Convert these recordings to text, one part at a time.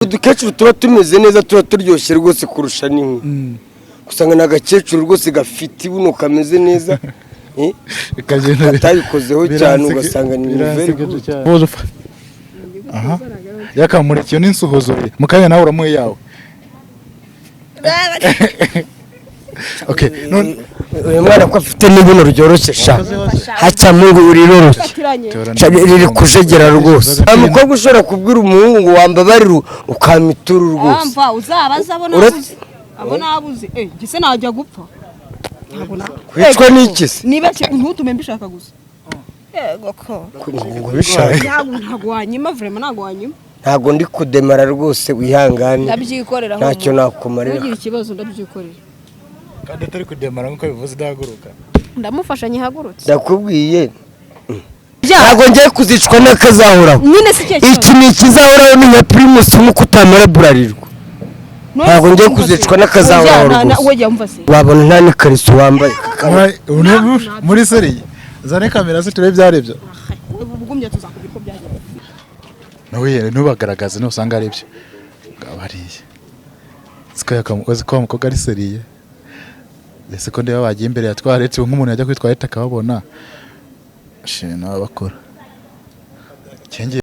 Udukecuru tuba tumeze neza, tuba turyoshye rwose kurusha n'inkwi. Usanga ni agakecuru rwose gafite ibuno kameze neza, Bikagenda katabikozeho cyane, ugasanga ni very good. Aha yakamurikiye n'insuhuzo mu kanya, nawe uramuha iyawe. Okay, none Uyu mwana ko afite n'ibuno ryoroshye sha, hacamungu riroroshye sha, riri kujegera rwose. Nta mukobwa ushobora kubwira umuhungu ngo wambabarire ukampa ituru rwose. Amva uzabaza abo nabuze, abo nabuze, gise najya gupfa. Ntabwo Kwicwa n'iki se? Niba ntutume mbishaka gusa, yego ko. Ngo bishaka. Ntabwo wanyima, vraiment ntabwo wanyima. Ntabwo ndi kudemara rwose, wihangane. Ndabyikorera. Ntacyo nakumarira. Ntugire ikibazo, ndabyikorera. Kandi atari kudemara nk'uko bivuze, udahaguruka. Ndamufasha nyihagurutse. Ndakubwiye, ntabwo ngiye kuzicwa n'akazahoraho. Nyine si cyo Iki kibazo. ni ikizahoraho, ni nka Primus, nk'uko utamara burarirwa. Ntabwo ngiye kuzicwa n'akazahoraho rwose. We jya umva se. Wabona nta n'ikariso wambaye. Muri seri zane kamera se turebe ibyo aribyo. Ubugumye tuzakubwira uko byagenze. Nawe ntubagaragaze, nusanga ari byo bariya. Siko uzi ko wa mukobwa ari sérieux ese? Ko ndeba bagiye imbere ya toilette, ubu nk'umuntu yajya kuri toilette akababona shit nawe bakora cyenge.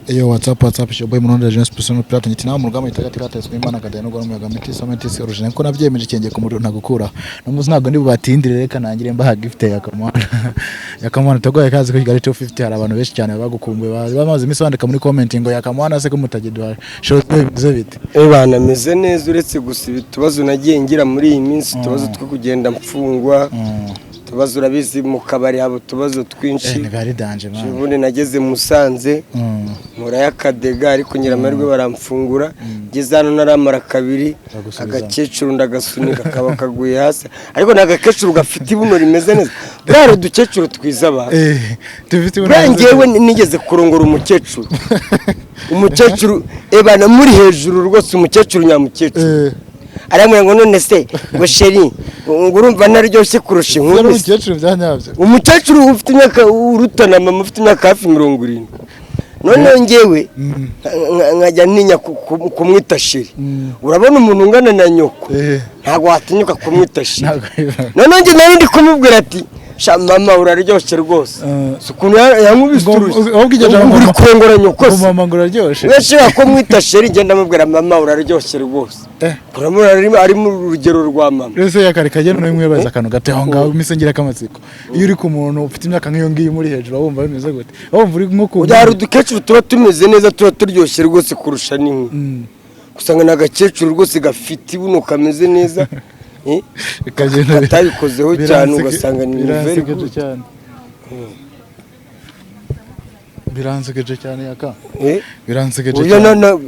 Yo, what's up, what's up, it's your boy Munondo Jean Personal Pirate nyiti nawe mu rugamba itagati katetswe Imana kadaye no umuyaga miti sametisi original ko nabyemeje cyenge ku muriro ntagukura. No muzi ntabwo ndi bubatindire, reka nangire mbaha gift ya Kamwana. Ya Kamwana tagoye kazi ko Kigali 250, hari abantu benshi cyane bagukumbuye, bamaze iminsi bandika muri comment ngo ya Kamwana se ko mutagiduha show, bimeze bite? Bana, ameze neza, uretse gusa ibi tubazo nagiye ngira muri iyi minsi, utubazo two kugenda mfungwa, utubazo urabizi mu kabari haba utubazo twinshi. Ni bari danger, man. Ubundi nageze Musanze nkurayo akadega, ariko ngira amahirwe baramfungura. Ngeze hano naramara kabiri. Bagusubiza. Agakecuru ndagasunika kaba kaguye hasi, ariko ni agakecuru gafite ibuno rimeze neza. Buriya hari udukecuru twiza abantu. Tufite Buriya njyewe nigeze kurongora umukecuru, umukecuru ebana muri hejuru rwose, umukecuru nyamukecuru. Arambwira ngo none se ngo chéri, ngo urumva naryoshye kurusha Yari inkumi se? umukecuru bya nyabyo? Umukecuru ufite imyaka urutana mama, ufite imyaka hafi 70. Noneho njyewe nkajya ntinya kumwita chéri. Urabona umuntu ungana na nyoko, ntabwo watinyuka kumwita chéri. Ntabwo bibaho. Noneho njye nari ndi kumubwira ati sha mama, uraryoshye rwose. Si ukuntu yankubise urushyi. Ahubwo iryo jambo Uri kurongora nyoko ngo se? Mama ngo uraryoshe. Benshi bakumwita chéri, ngenda amubwira mama uraryoshye rwose. Uramubona ari mu rugero rwa mama. Ese yakare kagenda nawe mwibaza akantu gato aho ngaho, iminsi ngira k'amatsiko, iyo uri ku muntu ufite imyaka nk'iyo ngiyo muri hejuru, wumva bimeze gute? Wumva uri nko ku Hari udukecuru tuba tumeze neza, tuba turyoshye rwose kurusha n'inkwi. Usanga ni agakecuru rwose gafite ibuno kameze neza, Bikagenda katabikozeho cyane, ugasanga ni very biransekeje good. cyane, biransekeje cyane yaka. Biransekeje Uyu cyane.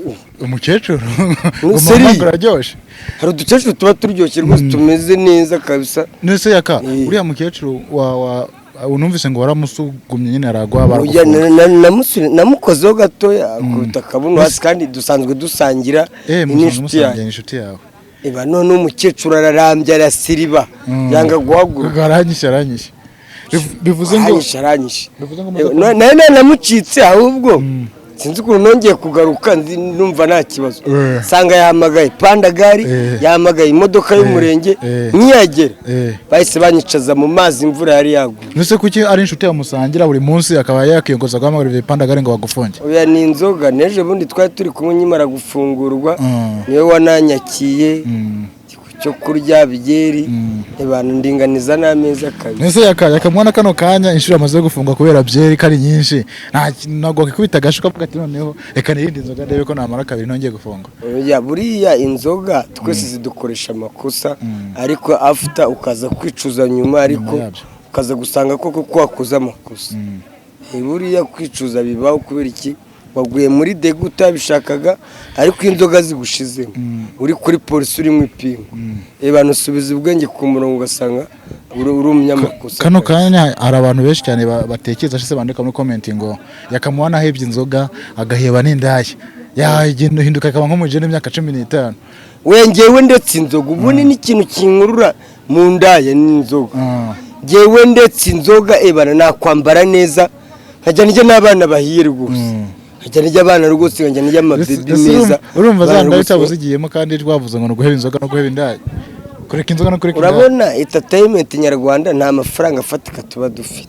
Umukecuru ngo Seri. mama ngo uraryoshe. Hari udukecuru tuba turyoshye rwose, tumeze neza kabisa. Nese yaka, uriya mukecuru wa unumvise ngo waramusugumye nyine aragwa, Oya, baragufunga. Namukozeho gatoya akubita akabuno hasi, kandi dusanzwe dusangira, ni musanzwe n'inshuti musangiye, yanjye. inshuti yawe. Eba none umukecuru ararambye, arasiriba, yanga guhaguruka. Aranyishe, aranyishe. Bivuze ngo Aranyishe, aranyishe. Bivuze ngo muze Nayo namucitse, ahubwo sinzi ukuntu nongeye kugaruka, numva nta kibazo. Nsanga yahamagaye pandagari, yahamagaye imodoka y'umurenge. Nkiyagera bahise banyicaza mu mazi, imvura yari yaguye. Nuse kuki ari inshuti yamusangira buri munsi akaba yakiyongoza guhamagara ibyo bipandagare ngo bagufunge? Oya, ni inzoga. N'ejo bundi twari turi kumwe nkimara gufungurwa, niwe wananyakiye cyo kurya byeri, abantu ndinganiza n'ameza kabiri. Nese yakamwana kano kanya inshuro amaze gufungwa kubera byeri ko ari nyinshi, ntabwo wakikubita agashi ukavuga ati noneho reka nirinde inzoga ndebe ko namara kabiri ntongeye gufungwa? Oya, buriya inzoga twese zidukoresha amakosa, ariko after ukaza kwicuza nyuma, ariko yabyo. ukaza gusanga koko ko wakoze amakosa. Buriya kwicuza bibaho. Kubera iki? Waguye muri degu utabishakaga, ariko iyo inzoga zigushizemo uri kuri polisi, uri mu ipingu, abantu usubiza ubwenge ku murongo, ugasanga uri umunyamakosa. Kano kanya hari abantu benshi cyane batekereza se bandika muri comment ngo yakamuha ahebye inzoga agaheba n'indaya, yagenda uhinduka akaba nk'umujene w'imyaka 15. Wengewe ndetse inzoga ubundi n'ikintu kinkurura mu ndaya ni inzoga. Ngewe ndetse inzoga ebana nakwambara neza, nkajya ndya n'abana bahiye rwose, nkajya ndya abana rwose, nkajya ndya amabebi Ese meza. Urumva za Abana ndaya rwose. utaba uzigiyemo, kandi rwavuze ngo ni uguheba inzoga no guheba indaya, kureka inzoga no kureka indaya. Urabona entertainment nyarwanda nta mafaranga afatika tuba dufite,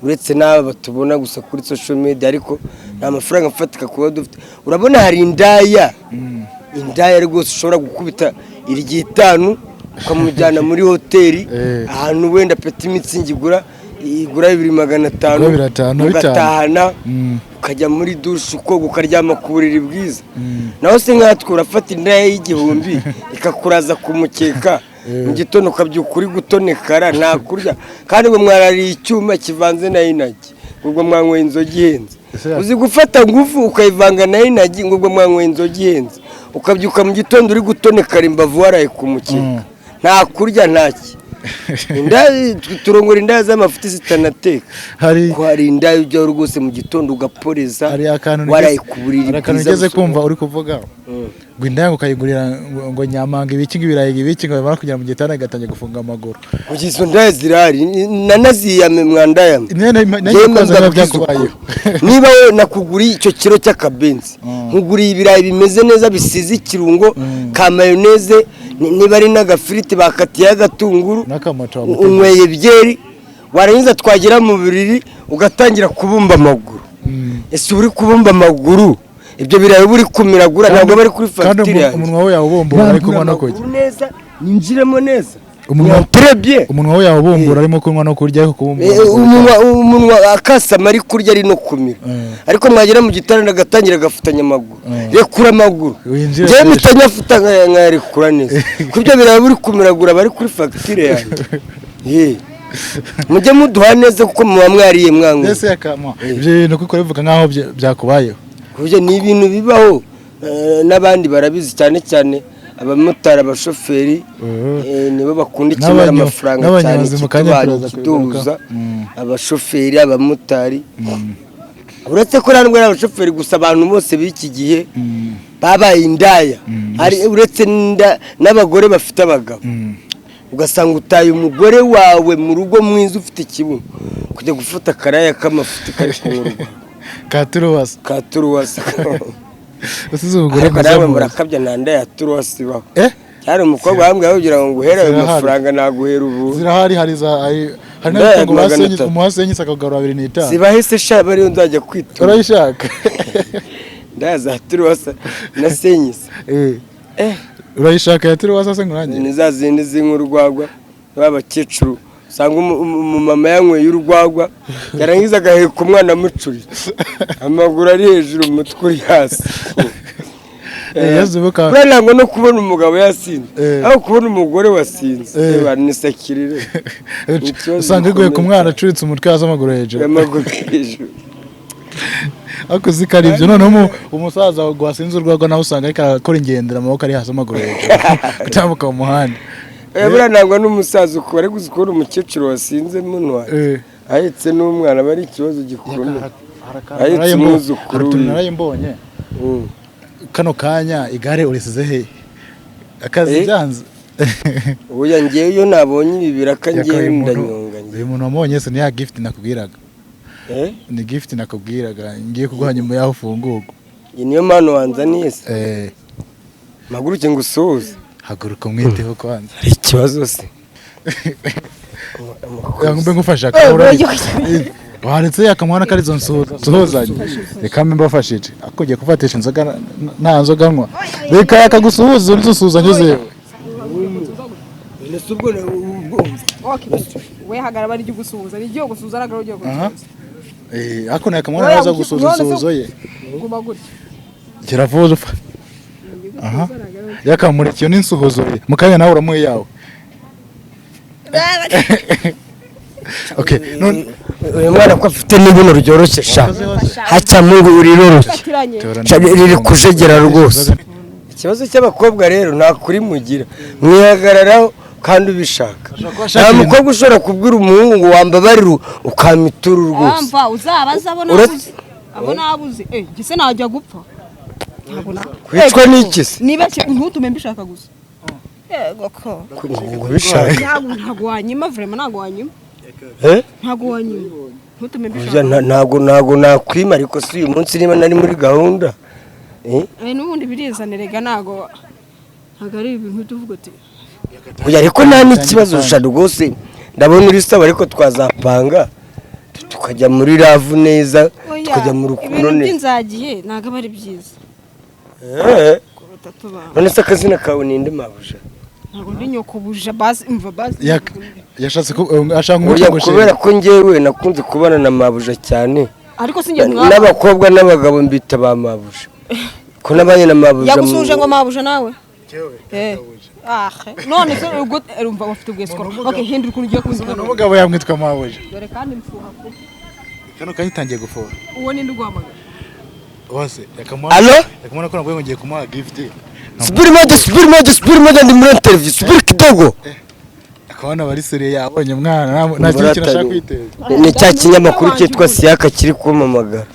uretse n'aba batubona gusa kuri social media, ariko nta mafaranga afatika kuba dufite. Urabona hari indaya rwose ushobora gukubita iry'itanu ukamujyana muri hoteli, ahantu wenda petit Mützig igura 2500, Igura 500, mugatahana, ukajya muri douche ukoga, ukaryama ku buriri bwiza. Naho se nkatwe, urafata indaya y'1000 ikakuraza ku mukeka, mu gitondo ukabyuka uri gutonekara, nta kurya, kandi ngo mwarariye icyuma kivanze na Energy, ubwo mwanyweye inzoga ihenze. Uzi gufata ngufu ukayivanga na Energy, ngo ubwo mwanyweye inzoga ihenze, ukabyuka mu gitondo uri gutonekara imbavu, waraye ku mukeka, nta kurya, ntaki. Indaya turongora indaya z'amafuti zitanateka. Ko hari indaya ujyaho rwose mu gitondo ugaporeza, Hari akantu waraye ku buriri hari akantu bwiza nigeze kumva uri kuvuga ngo indaya ngo ukayigurira ngo nyamanga ibiki, ngo ibirayi ibiki, ngo bimara kugera mu gitanda igatangira gufunga amaguru. Kugeza izo ndaya zirahari, nanaziyame mwandayame. Nanjye Njyewe koza biba mbabwiza byakubayeho. ukuri. Niba wowe nakuguriye icyo kiro cy'akabenzi, nkuguriye ibirayi bimeze neza bisize ikirungo ka mayonnaise, niba ari n'agafiriti bakatiyeho agatunguru, n'akamoto wamutegetse. Unyweye byeri, warangiza twagera mu buriri ugatangira kubumba amaguru. Ese uba uri kubumba amaguru, ibyo birayi uba uri kumiragura ntabwo bari kuri Kandi fagitire yanjye? umunwa we yawubumbura ari kunywa no kurya. Amaguru neza, ninjiremo neza. Umunwa Trebye. Umunwa we yawubumbura arimo kunywa no kurya, ariko kubumbura amaguru. Umunwa akasama ari kurya, ari no kumira, ariko mwagera mu gitanda agatangira agafatanya amaguru. Rekura amaguru. Winjire Njyewe fresh. mpita nyafuta nkayarekura neza, ku byo birayi buri kumiragura bari kuri fagitire yanjye. Ye. Mujye muduha neza kuko muba mwariye mwanyweye. Mbese yakama ibyo bintu kuko bivuga nkaho byakubayeho. Kubyo ni ibintu bibaho, n'abandi barabizi, cyane cyane abamotari, abashoferi, nibo bakunda ikimara amafaranga cyane. N'abanyonzi mu kanya Ikitubanye turaza kiduhuza, kubigarukaho. Abashoferi, abamotari, uretse ko ntabwo ari abashoferi gusa, abantu bose b'iki gihe babaye indaya. Hari uretse n'abagore bafite abagabo, ugasanga utaye umugore wawe mu rugo mwiza ufite ikibuno, kujya gufata akaraya k'amafuti kari kunywa urwagwa. Ka turuwasa. Ka turuwasa. Usize umugore Ariko mwiza nawe mu nzu. murakabya, nta nda ya turuwasa ibaho. Cyari umukobwa wambwiye kugira ngo nguhere ayo Zirahari. mafaranga, naguhera ubu. Zirahari, hari Ndaya n'abitwa ngo 300. basenye, umuhasenyise akagarura 25. Zibahise sha, bariyo nzajya kwitura. Urayishaka? Ndaya za turuwasa na senyise. Urayishaka ya turuwasa se ngurangiye? Ni za zindi zinywa urwagwa b'abakecuru, usanga umumama yanyweye urwagwa, yarangiza agaheka umwana amucuritse, amaguru ari hejuru, umutwe uri hasi. Yezu Buriya ntabwo no kubona umugabo yasinze, aho kubona umugore wasinze, reba ni sakirire. Ni ikibazo Usanga iguye ku gikomeye mwana cyane. acuritse umutwe hasi, amaguru hejuru. Amaguru hejuru. Ariko uzi ko ari ibyo, noneho umusaza wasinze urwagwa nawe usanga ariko arakora ingendera, amaboko ari hasi, amaguru hejuru, gutambuka mu muhanda. Buriya ntabwo n'umusaza uko, ariko uzi kubona umukecuru wasinze muno ahetse n'umwana, aba ari ikibazo gikomeye, ahetse umwuzukuru Hari utuntu wiwe. narayimbonye. Kano kanya igare urisize he akazi? Byanze. Oya, ngewe iyo nabonye ibi biraka, ngewe Yakabaye ndanyonga ngewe. Uyu muntu wamubonye se ni ya gift nakubwiraga? Eh? Ni gift nakubwiraga ngiye kuguha nyuma y'aho ufungurwa. Iyi niyo mpano wanzaniye se? Eh. Mpaguruke ngusuhuze? Haguruka umwiteho kwanza. Hari ikibazo se? Mbe ngufashe akabura waretse yakamwana karizo nsuhuzanye, reka mbe mbafashije, ako ugiye kufatisha inzoga nta nzoga nywa, reka yakagusuhuza undi usuhuzanye uzewe. Ese ubwo ubwo Okay. We hagarara, bari igiye gusuhuza, ni igiye gusuhuza, ntabwo ugiye Aha. gusuhuza. Eh, ariko nakamwana nawe aza gusuhuza insuhuzo ye. Guma gutya. Kiravuza upfa aha yakamurikiye n'insuhuzo ye, mu kanya nawe uramuha iyawe. Okay, none Uyu mwana ko afite n'ibuno ryoroshye sha, hacyamungu riroroshye. Fatiranye. Sha, riri kujegera rwose. Ikibazo cy'abakobwa rero nta kuri mugira, mwihagararaho kandi ubishaka. Ashaka Nta mukobwa ushobora kubwira umuhungu ngo wambabarire ukamituru rwose. Amva uzabaza abo nabuze. Abo nabuze. Eh, gise najya gupfa. Ntabwo na. Kwicwa n'iki se? Niba ntutume mbishaka gusa. Yego ko. Ngo bishaka. Ntabwo wanyima, vraiment ntabwo wanyima. Eh? Ntabwo wanyima, ntutume Oya, mbishaka. Ntago nakwima, ariko si uyu munsi niba nari muri gahunda. Eh? Eh, n'ubundi birizanirega, ntabwo ari ibintu tuvuga uti. Oya, ariko nta n'ikibazo sha, rwose ndabona uri sawa, ariko twazapanga tukajya muri love neza, Oya, tukajya mu rukundo ibintu neza. by'inzagihe ntabwo aba ari byiza Eh, kuruta tubana. None se akazina kawe ninde, mabuja? Ntabwo ndi nyokobuja, basi umva basi. Yashatse ko ashaka Oya, umutungo. Kubera ko njyewe nakunze kubana na mabuja cyane. Ariko sinjye mwaba. N'abakobwa n'abagabo mbita ba mabuja, ko nabanye na mabuja. Yagusuje ngo mabuja nawe. Eh. Ah, none se ubwo urumva bafite ubwesikoro? Okay, hindura ukuntu ugiye kubivuga. Umugabo yamwitwa mabuja. Dore kandi mfuha kubi. Kano kanya itangiye gufora. Uwo ninde uguhamagara? Bose yakamuha. Allo? Yakamubona ko nabwo ngiye kumuha gift. Subiri moja, subiri moja, subiri moja, ndi muri interview, subiri kidogo. Akabona bari serious, yabonye umwana nta kindi kintu ashaka kwiteza. Ni cya kinyamakuru cyitwa Siyaka kiri kumpamagara.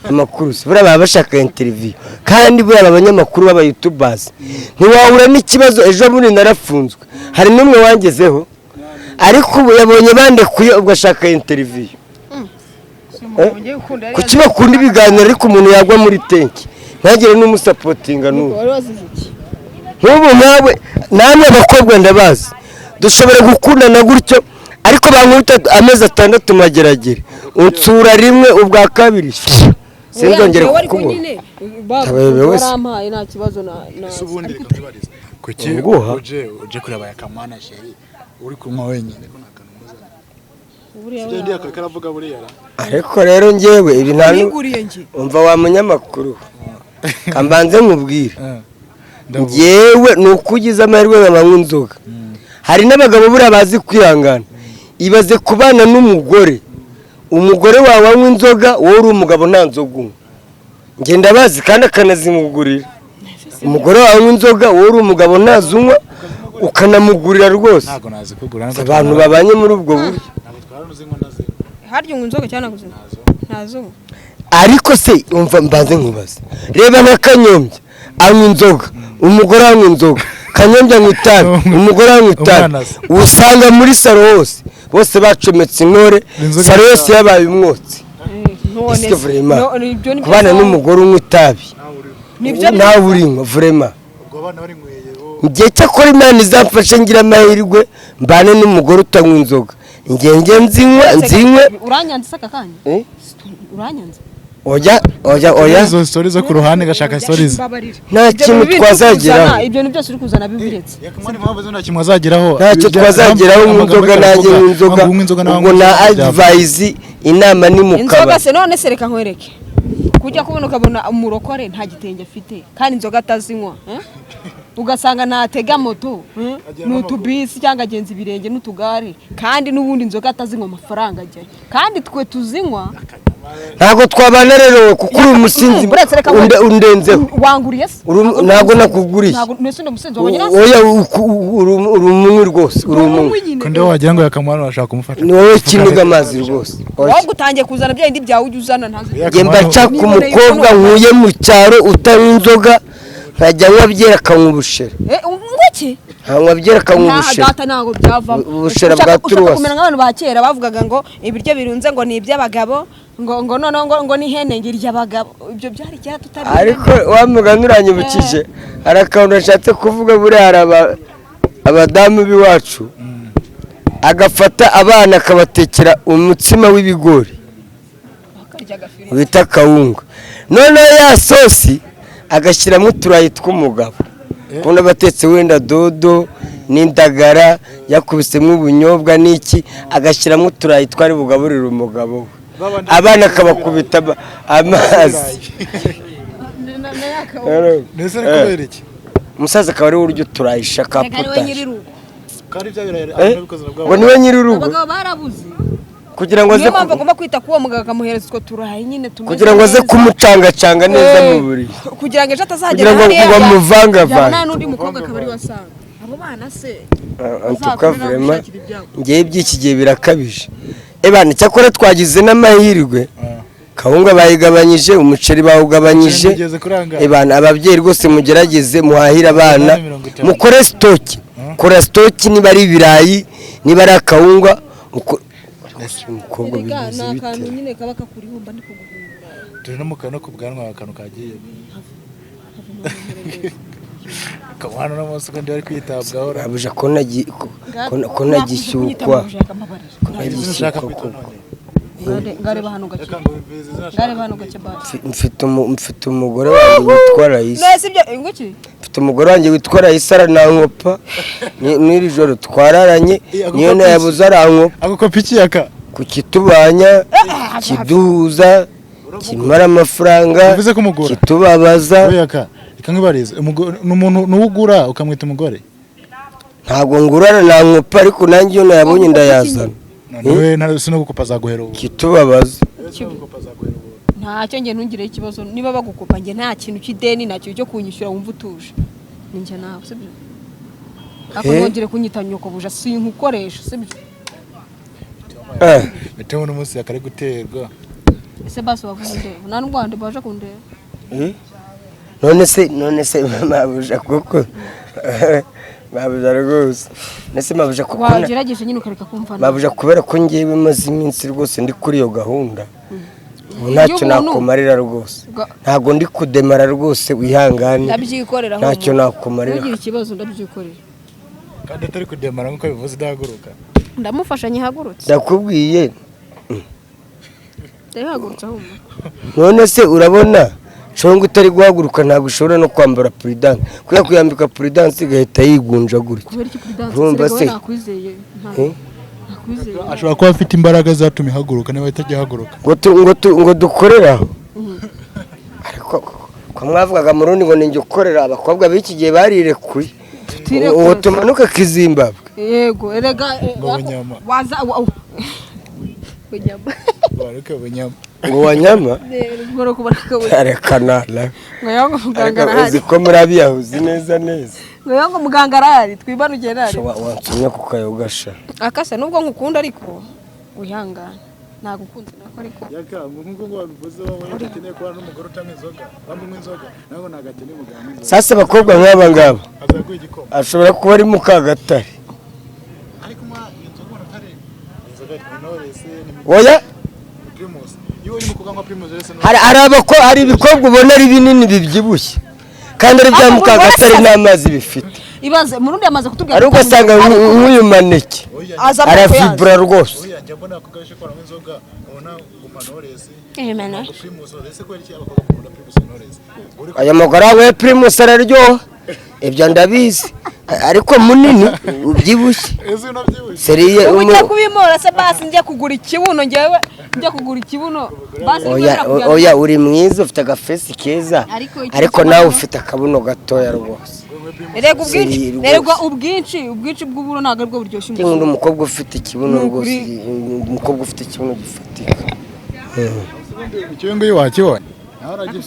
Amakuru se buriya baba bashaka interview, kandi buriya aba banyamakuru b'aba youtubers ntiwahura n'ikibazo. Ejo bundi narafunzwe, hari n'umwe wangezeho, ariko ubu yabonye bandekuye, ubwo ashaka interview. Ngiye gukunda yari. Kuki bakunda ibiganiro, ariko umuntu yagwa muri tenki ntagire n'umusupportinga n'ubu? Wari wazize iki? Nk'ubu nawe, namwe abakobwa ndabazi, dushobora gukundana gutyo, ariko bankubita amezi 6 mageragere, unsura rimwe, ubwa kabiri sinzongere Oya, ariko kukubona. nyine Tabayobewe wese. warampaye, nta kibazo na Ese ubundi reka mbibarize, kuki Nguha. uje kureba Yakamwana chérie uri kunywa wenyine, ko nta kantu muzana? Buriya Sibyo, ndi yakora karavuga buriya ra. Ariko rero njyewe ibi nta niguriye njye. Umva wa munyamakuru, kambanze nkubwire. Eh, ndavuga. Njyewe ni uko ugize amahirwe nkabanywa inzoga. Hari n'abagabo buriya bazi kwihangana. Ibaze kubana n'umugore, umugore wawe anywa inzoga, wowe uri umugabo nta nzoga unywa. Njye ndabazi, kandi akanazimugurira. Umugore wawe anywa inzoga, wowe uri umugabo ntazunywa, ukanamugurira rwose. Ntabwo nazi kugura. Abantu babanye muri ubwo buryo. Ntabwo twara uzinywa na zero. Harya unywa inzoga cyangwa ntabwo uzinywa? Ntazunywa. Ariko se umva mbanze nkubaze, reba nka Kanyombya anywa inzoga, umugore anywa inzoga, Kanyombya anywa itabi, umugore anywa itabi. Umwana se. Usanga muri salon hose bose bacometse intore. Inzoga. Salon yose yabaye umwotsi. None Ese vraiment, ibyo ni byo. Kubana n'umugore unywa itabi Nibyo. nawe urinywa, vraiment. Ubwo abana barinyweye bo? Igihe cyakora Imana izamfashe ngira amahirwe mbane n'umugore utanywa inzoga, njye nzinywa, nzinywe. Uranyanze se aka kanya? Eh? Uranyanze? Oya, oya, oya. Izo stories zo ku ruhande, gashaka stories. Mbabarira. Nta Ibyo kintu bintu biri twazageraho. kuzana, ibyo bintu byose uri kuzana bibiretse. Yakamwana, impamvu zo nta kimwe azageraho. Ntacyo twazageraho mu nzoga, nanjye mu nzoga. Ubwo na advice, inama ni mu Inzoga kabari. se none se reka nkwereke, kujya kubona ukabona umurokore nta gitenge afite kandi inzoga atazinywa, eh? Ugasanga ntatega moto, eh? Ni utubisi cyangwa agenza ibirenge n'utugare, kandi n'ubundi inzoga atazinywa, amafaranga ajyayo, kandi twe tuzinywa. Ntabwo twabana rero kuko uri umusinzi. Uretse reka Undenzeho. Wanguriye se? Ntabwo nakuguriye. Ntabwo mbese ndi umusinzi wabonye nase? Oya, uri umunywi rwose, uri umunywi. Nyine. Ko ndiho wagira ngo Yakamwana bashaka kumufata. Ni wowe kiniga amazi rwose. Oya. Wowe utangiye kuzana bya bindi byawe ujya uzana ntazi. Njye mba nshaka umukobwa nkuye mu cyaro utanywa inzoga, nkajya anywa byeri akanywa ubushera. Eh, nguki? Nkanywa byeri akanywa Nta ubushera. data, ntabwo byavamo. Ubushera bwa Ushaka turuwasi. kumera nk'abantu ba kera bavugaga ngo ibiryo birunze ngo ni iby'abagabo, ngo noneho ngo n'ihene ngo irya abagabo. Ibyo byari kera tutabizi. Ariko wa mugani uranyibukije, hari akantu nashatse kuvuga. Buriya hari abadamu b'iwacu, agafata abana akabatekera umutsima w'ibigori Bakarya agafiriti. bita kawunga, noneho ya sosi agashyiramo uturayi tw'umugabo, kubona abatetse wenda dodo n'indagara yakubisemo ubunyobwa n'iki, agashyiramo uturayi twari bugaburire umugabo we, abana akabakubita amazi. Ndetse ni kubera iki? Umusaza akaba ariwe urya uturayi shaka Reka niwe potaje. nyir'urugo. Kandi bya birayi Eh? abikoze Ngo niwe nyir'urugo. Abagabo barabuze. Kugira ngo aze Niyo mpamvu agomba kwita k'uwo mugabo, akamuhereza utwo turayi nyine tumeze kugira ngo aze neza. kumucangacanga neza Eh, mu buriri. Kugira ngo ejo atazagera Kugira ngo hariya bamuvangavange. yabona n'undi mukobwa akaba ari we asanga abo bana se. En tout cas, Uzakorera vraiment, gushakira ibyabo. ngewe iby'iki gihe birakabije. Ebana, cyakora twagize n'amahirwe. Kawunga bayigabanyije, umuceri bawugabanyije. Ugeze kuri angahe? Ebana, ababyeyi rwose mugerageze muhahire abana. 50. Mukore stock, kora stock, niba ari ibirayi, niba ari akawunga, umukobwa Erega bimeze ni akantu bite? nyine kaba kakuriho, mba ndi kuguhindura. Turi no mu kantu ku bwanwa, akantu kagiye kamwana no munsi kandi bari kwitabwaho. Babuja ko ko nagishyukwa, ko Ushaka nagishyukwa kwita koko. None Ngareba hano gake. Reka ngo bimbizi izina. Ngareba hano gake basi. Mfite umugore wanjye witwa Raisa. None si ibyo inguki? Mfite umugore wanjye witwa Raisa, aranankopa. N'iri joro twararanye. Ako Niyo kopi. nayabuze arankopa. Ako iki yaka? Kukitubanya, kiduhuza, kimara amafaranga, Bivuze ko umugura. kitubabaza. Oya yaka, reka nkibarize, ni umuntu ni uwo ugura ukamwita umugore? Ntabwo ngurana, nankopa, ariko nanjye iyo nayabonye ndayazana. None we nta si no gukopa azaguhera ubu. Kitubabaza. Ntacyo, njye ntungireho ikibazo. Niba bagukopa, njye nta kintu cy'ideni, nta kintu cyo kunyishyura, wumva utuje, ni njye nawe, sibyo? Ariko Eh? ntongere kunyita nyokobuja, sinkukoresha, sibyo? Eh, Bitewe n'umunsi yakari guterwa. Ese basi wavuze undeba, nta n'ubwo baje kundeba. Eh? None se mabuja koko, mabuja rwose, none se mabuja koko Wagerageje nyine ukareka kumva nabi. Mabuja, kubera ko ngewe maze iminsi rwose ndi kuri iyo gahunda, ubu ntacyo Y'ubuntu. nakumarira rwose. Ntabwo ndi kudemara rwose, wihangane. Ndabyikorera. Ntacyo nakumarira. Ntugire ikibazo, ndabyikorera. Kandi atari kudemara nk'uko bivuze, idahaguruka. Ndamufasha nyihagurutse. Ndakubwiye. Ndayihagurutse ahubwo. None se urabona congo utari guhaguruka, ntabwo ushobora no kwambara prudence, kubera kuyambika prudence igahita yigunja gutya. Kubera iki prudence? Urumva Serega we se? nakwizeye Eh? nakwizeye. Ashobora kuba afite imbaraga zatuma ihaguruka niba itajya ihaguruka. Ngo dukorere aho, ariko ko mwavugaga mu rundi ngo ninjye ukorera, abakobwa b'iki gihe barirekuye. Tutirekura. Ngo tumanuke Kizimbabwe. Yego erega Ngo bunyama. Waza bunyama. Bareke bunyama. Ngo wanyama. Ngoro kubara kabuye. Reka nala. Ngo yango muganga Ariko arahari. uzi ko muri abiyahuzi neza neza. Ngo yango muganga arahari, twibanukiye nari. Wansomye ku kayoga sha. Akase nubwo nkukunda, ariko wihangane, nagukunze nako ariko. Yaka ngo nk'uko ngo wabivuze, wowe udakeneye kubana n'umugore utanywa inzoga, bamwe inzoga ntabwo nagakeneye umugabo unywa inzoga. Sasa abakobwa nk'aba ngaba Azaguha igikoma. ashobora kuba ari Mukagatare. Ariko unywa inzoga ubona atari inzoga yitwa Knowless ni Oya. Primus, iyo uri mu kuganywa Primus rero. Hari ibikobwa ubona ari binini bibyibushye kandi ari bya Ariko Mukagatare n'amazi bifite. Ibaze murundi yamaze kutubwira. Ari ugasanga nk'uyu maneke Oya. Aza amaboko yazo. aravibura rwose. Oya, njya mbona ako gace koramo inzoga, ubona guma Knowless Imena. ngo Primus. Ese kubera iki abakobwa bakunda Primus na Knowless? Uri Aya magara we, Primus araryoha, ibyo ndabizi, ariko munini ubyibushye. Ese unabyibushye? Seriye. Ubu njya kubimora se basi, njya kugura ikibuno, njyewe njya kugura ikibuno basi nibwo Oya. nshobora kujya- Oya, uri mwiza, ufite agafesi keza. Ariko icyo Ariko nawe ufite akabuno gatoya rwose. Erega ubwinshi Seri rwose. erega ubwinshi bw'uburo ntabwo aribwo buryoshye. Nkunda umukobwa ufite ikibuno. Ni Rwose ukuri. umukobwa ufite ikibuno gifatika. Icyo nguyu wakibonye?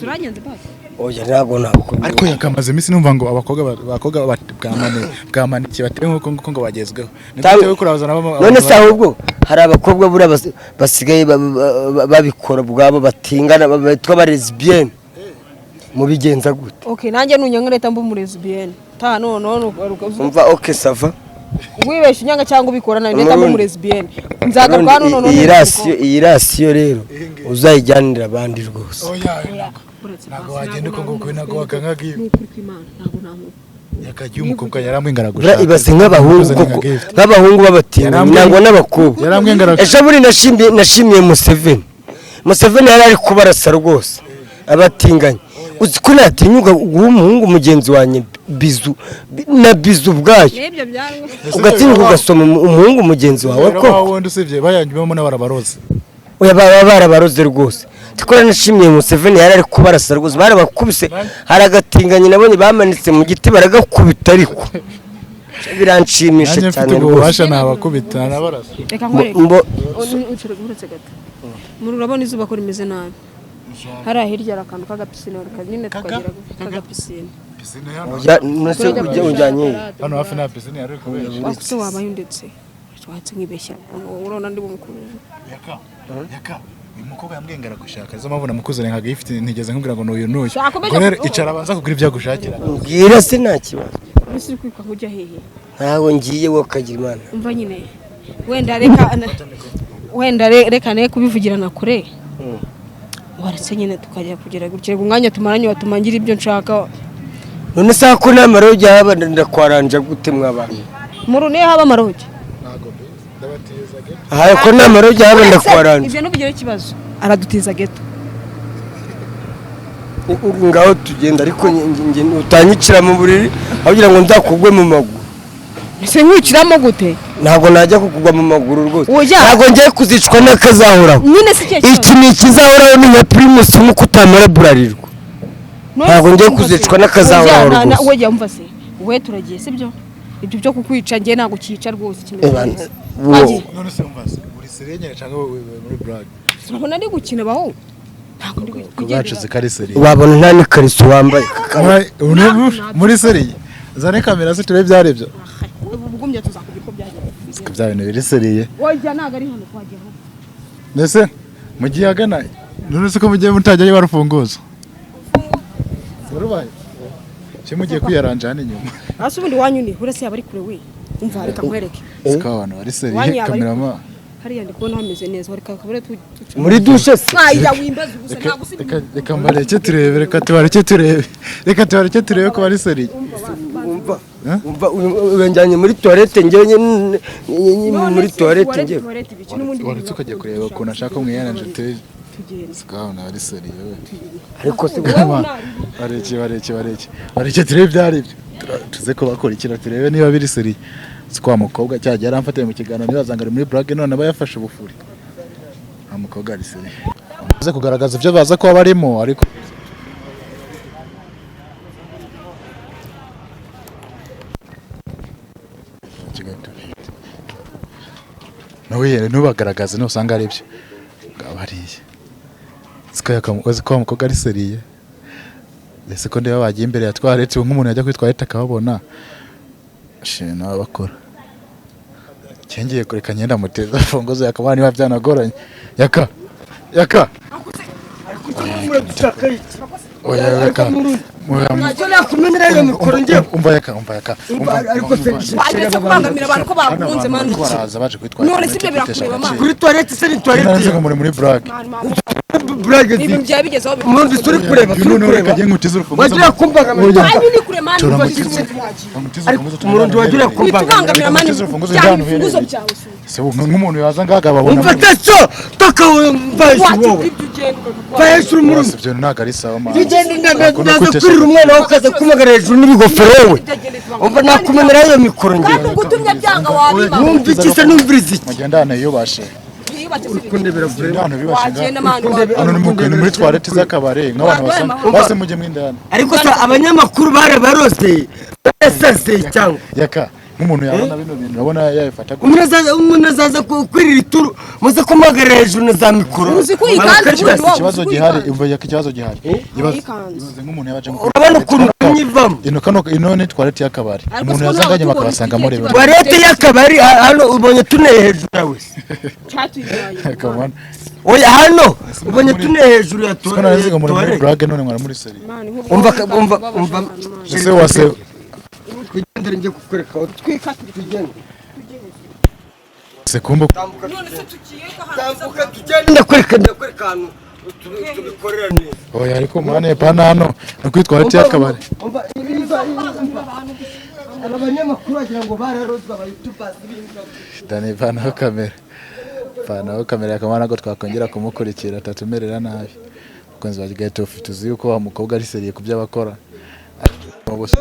Uragenze basi. Oya, ntabwo nakubwira. Ariko yakamaze iminsi numva ngo abakobwa bwamanike bateye nk'uko nguko ngo bagezweho, ni gute we kurazana? None se ahubwo hari abakobwa buriya basigaye babikora ubwabo, batingana, bitwa ba lesbienne, mubigenza gute? Okay, nanjye nunyanga leta mba umulesbienne ta none Umva, okay, ça va. Wibeshye unyanga cyangwa ubikora nawe leta mba Umurundi. umulesbienne, nzagaruka hano none. Iyi ration rero uzayijyanira abandi rwose. Oya, ntabwo wagenda uko nguko, ntabwo wakankaga ibi. Ni ukuri kw'Imana, ntabwo namuha. Yakagiye umukobwa yarambwiye ngo Buriya aragushaka. ibaze nk'abahungu koko, nk'abahungu b'abatinganyi nangwa n'abakobwa. Yarambwiye ngo aragushaka. Ejo bundi nashimiye Museveni. Museveni yari ari kubarasa rwose abatinganyi. Uzi ko natinyuka guha umuhungu mugenzi wanjye bisou, na bisou ubwayo? N'ibyo byari Ugatinyuka ugasoma umuhungu mugenzi wawe Rero koko? wundi usibye bayanyumamo n'abarabarozi. Oya, baba barabaroze rwose. Tukora nashimiye Museveni, yari ari kubarasa rwose, barabakubise. Hari agatinganyi nabonye bamanitse mu giti baragakubita, ariko biranshimisha Nanjye mfite cyane ubwo rwose. bubasha nabakubita nabarasa. Reka nkwereke. Uretse gato muri, urabona izuba ko rimeze nabi, hariya hirya hari akantu k'agapisine nyine tukagira k'agapisine. Pisine hano? Oya, none se ujya ujyanye he? Hano hafi nta pisine yari kubera. Wakuse wabaye ndetse watse nkibeshya, urabona ndi bumukurure. Yaka yaka. Uyu mukobwa yambwiye ngo aragushaka, nizo mpamvu namukuzaniye nka gift, ntigeze nkubwira ngo n'uyu n'uyu. Shakomeje. Ubwo rero icara, abanza kugura ibyo agushakira. Mbwira se, nta kibazo. Ese uri kwiruka ujya hehe? Ntabwo ngiye, wowe ukagira Imana. Umva nyine, wenda reka wenda reka ne kubivugirana kure. Waretse nyine tukajya kugera gutya, umwanya tumaranye watuma ngira ibyo nshaka. None se ko nta marogi haba, ndakwaranja gute mw'abantu? Mu rune haba amarogi? Ntabwo mbizi, ndabatiza ghetto. Aha ko nta marogi haba, ndakwaranja. Ibyo ntubigire ikibazo, aradutiza ghetto. Ngaho tugenda, ariko utanyicira mu buriri aho kugira ngo nzakugwe mu maguru. Ese nkwiciramo gute? Ntabwo najya kukugwa mu maguru rwose. Oya. Ntabwo ngiye kuzicwa n'akazahoraho. Nyine si cyo Iki kibazo. ni ikizahoraho, ni nka Primus, nk'uko utamara Bralirwa. None Ntabwo se ngiye umva se. kuzicwa n'akazahoraho Oya, rwose. Oya, umva se, we turagiye, sibyo? Ibyo byo kukwica njye ntabwo cyica rwose, kimeze Eba, neza. wo. Twagiye. None se umva se, uri sérieux nyine cyangwa wowe muri blague? Urabona ndi gukina baho, ntabwo ndi Kubwacu kari sérieux. Wabona nta n'ikariso wambaye. Muri sérieux, zane kamera se turebe ibyo aribyo. Ubugumye tuzakubwira uko byagenze. Bya bintu biri sérieux. Oya, ntabwo ari hano, twagiye aho. Mbese mugiye agana? None se ko mugiye mutajyayo barufunguzo warubaye cyo mugiye kwiyaranja hano inyuma? Hasi ubundi wanyu ni uretse yaba ari kure we. Umva, reka nkwereke. Siko abantu bari sérieux. Wanyu yaba ari Kamerama. Hariya ndi kubona hameze neza, reka kabure tuca. Muri douche se? Mwaya wimbaza ubusa, ntabwo usi. Reka mbareke turebe, reka tubareke turebe, reka tubareke turebe ko bari sérieux. Umva, umva, uyu muri toilette, njyewe muri toilette njyewe. Waretse ukajya kureba ukuntu ashaka mwiyaranje turebe. Tugenda. Siko abantu bari sérieux we. Ariko se Bareke, bareke, bareke, bareke turebe ibyo aribyo. Tuze kubakurikira turebe niba biri sérieux. Siko wa mukobwa cyagiye yaramfatiye mu kiganiro, nibaza ngo ari muri blague, none aba yafashe ubufuri. Nta mukobwa ari sérieux. Baze kugaragaza ibyo baza kuba barimo, ariko nawe ntubagaragaze, nusanga ari byo bariya. Siko ko wa mukobwa ari sérieux. Ese ko ndeba bagiye imbere ya toilette, ubu nk'umuntu yajya kuri toilette akababona shit, bakora cyengeye kureka ngenda muteza funguzo yakaba niba byanagoranye. Yaka, yaka. Oya, yaka. Ntacyo nakumenera iyo mikoro njyewe. Umva yaka, umva yaka, umva. Ariko se Waretse kubangamira abantu ko bakunze, man? Baraza baje kuri toilette. None si ibyo birakureba, man? Kuri toilette se ni toilette? Ngo muri blague. Blague? Ibintu byaba bigezeho. Umurundi turi kureba, turi None kureba. reka njye ngutize urufunguzo. Wagira kumbangamira. Wanyu ni kure, man. Turamutize. Ariko umurundi wagira kumbangamira. Witubangamira, man. Utize urufunguzo. Cyane. Njyana Ibifunguzo uherereye. byawe si Se ubu nk'umuntu yaza ngaga babona. Umva teso toka, mva hejuru wowe. Wacu ibyo ugenda. Va hejuru, umurundi. Ibyo ntabwo ari sawa, man. Ugenda ndaza kurira umwana wawe ukaza kumagara hejuru n'ibigofero wowe. Umva, nakumenera iyo mikoro Kandi njyewe. ugutumye byanga wabiba. Numva iki se? Numviriza iki? Mugenda hano yiyubashe. Yiyubatse si ibintu. Kundebera. Mugenda hano bibashe. Wagenda, man. Hano ni muri toilette z'akabare nk'abantu basanzwe base, mujye mwindani. Ariko se abanyamakuru barabarose, barasase cyangwa? Yaka, nk'umuntu yabona bino bintu urabona yabifata gute? Umuntu azaza kwirira ituru muze kumuhagarara hejuru na za mikoro. Uzi ko iyi kanzu Bakaryasa. ubundi Ikibazo gihari, umva yaka, ikibazo gihari. Ibaze Yikanze. Ibaze nk'umuntu yabaje nko Urabona ukuntu nyivamo. Ino kano ino ni toilette y'akabari. Ariko Umuntu siko yaza ntabwo nganye tubona bakabasanga ikihe muri kibazo. Toilette y'akabari hano ubonye tuneye hejuru yawe. Cyatujyanye. Kamana. Oya, hano ubonye tuneye hejuru ya Siko nari ngo muri toilette. blague, none mwara muri sérieux. Man, nk'ubwo Umva wikanze umva ubabaje umva. abantu, man. Ese wase Twigendere, njye kukwereka aho tugende. Se kumba. None se tugiye ko ahantu Tambuka tugende, ndakwereka ahantu tubikorera neza. Oya, ariko mwana, pana hano ni kuri toilette y'akabari. Umva, umva, aba banyamakuru wagira ngo bararozwe, abayutubazi b'imbwa. Dani, vanaho kamera, vanaho kamera yakamana ko twakongera kumukurikira atatumerera nabi. Abakunzi ba Kigali Tofu, tuzi yuko wa mukobwa ari sérieux ku byo abakora. Mu busa.